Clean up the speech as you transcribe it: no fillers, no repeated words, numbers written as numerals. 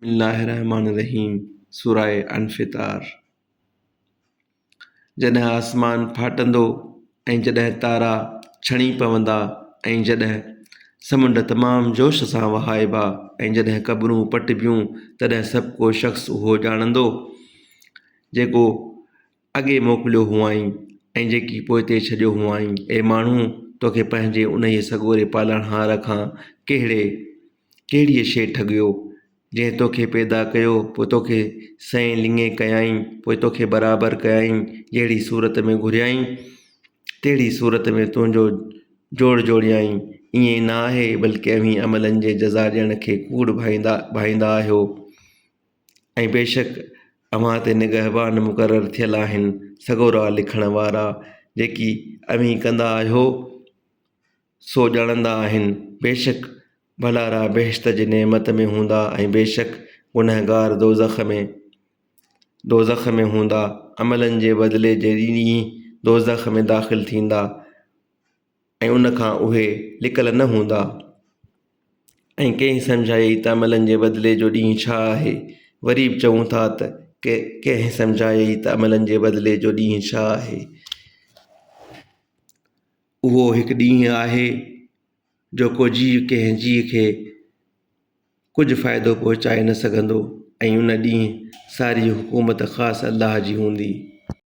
بسم الله الرحمٰن الرحيم سوره انفطار جڏهن آسمان ڦاٽندو ۽ جڏهن تارا ڇڻي پوندا ۽ جڏهن سمنڊ تمام جوش سان وهائبا ۽ جڏهن قبرون پٽبيون تڏهن سڀ ڪو شخص اهو ڄاڻندو جيڪو اڳي موڪليو هئائين ۽ جيڪي پوئتي ڇڏيو هئائين. اي ماڻهو! توکي پنهنجي انهيء سڳوري پالڻهار کان ڪهڙي ڪهڙيء شيء ٺڳيو، جنهن توکي پيدا ڪيو، پوء توکي سئين لڱي ڪيائين، پوء توکي برابر ڪيائين، جهڙي صورت ۾ گهريائين، تهڙي صورت ۾ تنهنجو جوڙ جوڙيائين. ائين نه آهي، بلڪ اوهين عملن جي جزا ڏيڻ کي ڪوڙ ڀائيندا ڀائيندا آهيو. ۽ بيشڪ اوهان تي نگهبان مقرر ٿيل آهن، سڳورا لکڻ وارا، جيڪي اوهين ڪندا آهيو، سو ڄاڻندا آهن. بيشڪ ڀلارا بهشت جي نعمت ۾ هوندا ۽ بيشڪ گنهگار دوزخ ۾، دوزخ ۾ هوندا. عملن جي بدلي جي ڏينهن دوزخ ۾ داخل ٿيندا. ۽ ان کان اهي لڪل نه هوندا. ۽ ڪنهن سمجهايئي ته عملن جي بدلي جو ڏينهن ڇا آهي؟ وري به چئون ٿا ته ڪنهن سمجهايئي ته عملن جي بدلي جو ڏينهن ڇا آهي؟ اهو هڪ ڏينهن آهي جو ڪو جيء ڪنهن جيء کي ڪجهه فائدو پهچائي نه سگهندو ۽ ان ڏينهن ساري حڪومت خاص الله جي هوندي.